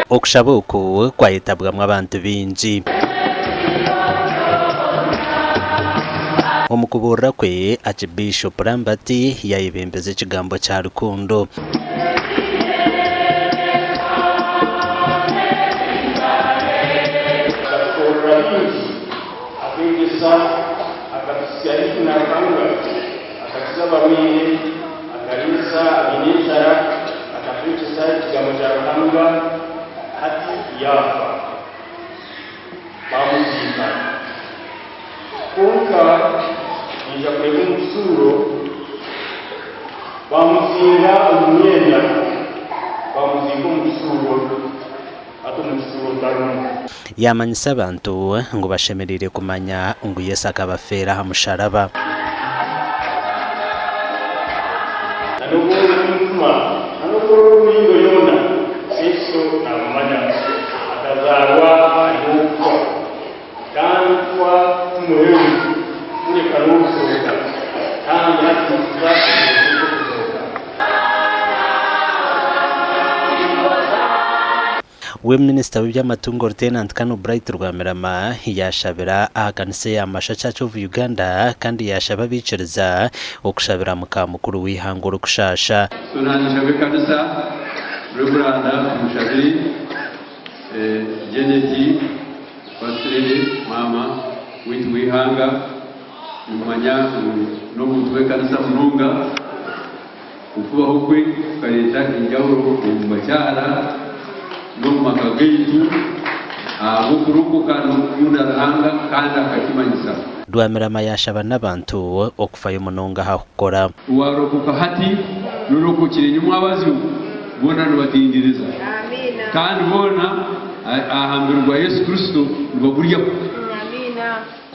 Okushaba oku kwayetabwamu abantu baingi. Omu kubuurira kwe, Aakibiishopu Lambert yaayebembeza ekigambo kya rukundo. Akatukorera bingi, Atwegyesa, akatuhitsya haihi na Ruhanga, akakiza abarwaire, akariisa abaine enjara, akatwegyesa Ekigambo kya Ruhanga, hati yaafa. Baamuziika. Kwonka naija kureeba omu kituuro, baamuzinga omu myenda, baamuziika omu kituuro, hati omu kituuro tarimu. Yaamanyisa abantu ngu bashemereire kumanya ngu Yesu akabafeera aha musharaba. Na n'obu ori omutima, na n'obu ori ow'emiringo yoona, Yesu naamumanya. Akazaarwa ari ow'okufa, kandi okufa ti muheru, kureka n'okuzooka, kandi hati nituza omu kiro ky'okuzooka. We Minisita w'eby'amatungo Lieutenant Colonel Bright Rwamirama yaashabira aha kanisa eya Masha Church of Uganda kandi yaashaba abaikiriza okushabira muka mukuru w'eihanga orikushaasha. So nanye nshaba ekanisa Reveranda omushabire Janet First Lady maama waitu w'eihanga nimumanya ngu n'omuntu w'ekanisa munonga. Okubaho kwe kukareeta enjawulo omu bakyara n'omu maka gaitu ahabw'okurokoka n'okukunda Ruhanga kandi akakimanyisa. Rwamirama yaashaba n'abantu okufayo munonga aha kukora. Waarokoka hati n'orokokire nyomwabazyo, boona nibatindireza, kandi boona aha mubiri gwa Yesu Kristo nibaguryaho.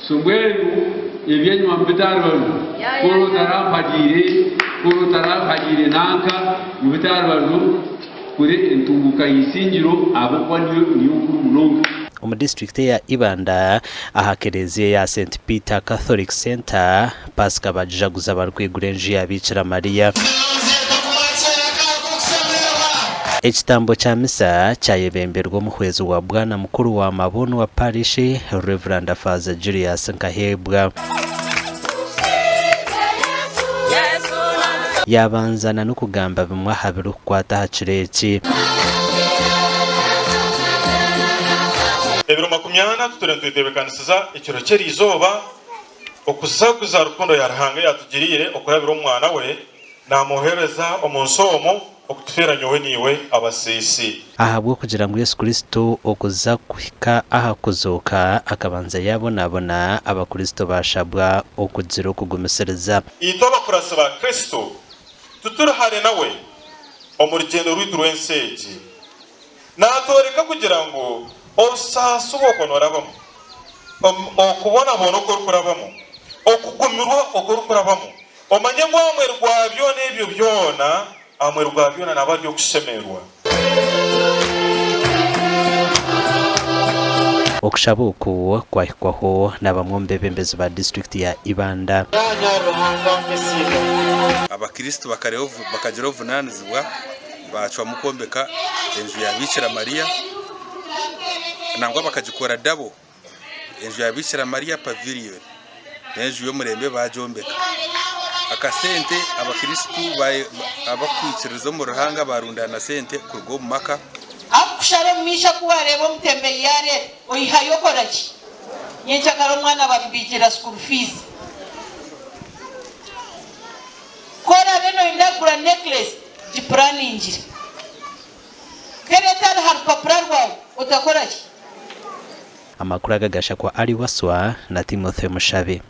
So mbwenu eby'enyima mubite aha rubaju, ku ori otarampagiire, ku ori otarampagiire nanka, mubite aha rubaju tukore entunguuka y'eisingiro ahabw'okuba niyo niyo nkuru munonga. Omu disiturikiti eya Ibanda aha kereziya eya Saint Peter Catholic Centre, Paasika bagijaguza barikwigura enju ya Biikira Mariya. Ekitambo kya misa kyayebemberwa omuhwezi wa Bwana Mukuru wa Mabonwa Parish, Rev. Faaza Julius Nkaheebwa. Yaabanza na n'okugamba bimwe aha birikukwata aha kiro eki. Ebiro makumyana tutwire nitwetebekanisiza ekiro ky'eriizooba Okujaguza rukundo ya Ruhanga ei atugiriire okurabira omu Mwana we, naamwohereza omu nsi omu okutufeera nyowe naiwe abasiisi. Ahabw'okugira ngu Yesu Kristo okuza kuhika aha kuzooka akabanza yaabonabona, Abakristo baashabwa okugira okugumisiriza. Itwe abakuratsi ba Kristo tituri hare nawe omu rugyendo rwaitu rw'ensi egi. Naatworeka kugira ngu obusaasi obu orikuba noorabamu, okubonabona oku orikurabamu, okugumirwa oku orikurabamu, omanye ngu aha muheru gwa byona ebyo byona, aha muheru gwa byona naaba ari okushemererwa. Okushaba oku kwahikwaho na bamwe omu beebembezi ba disiturikiti ya Ibanda. Abakristo bakagira obuvunaanizibwa baacwamu kwombeka enju ya Biikira Mariya nangwa bakagikora dabo, enju ya Biikira Mariya Pavilion n'enju y'omurembe baagyombeka. Akasente abakristo abakwikiririza omuri Ruhanga baarundaana sente kuruga omu maka. Akukushara omu maisho ku waareeba omutembeyi yaareeta, oihayo okora ki? Nyenkyakare omwana bamubiikira school fees. Ku oraabe nooyenda kugura necklace, gipuraningire. Ku eraba etari ha rupapura rwawe, otakora ki? Amakuru aga gashakwa Ali Wasswa na Timothy Mushabe.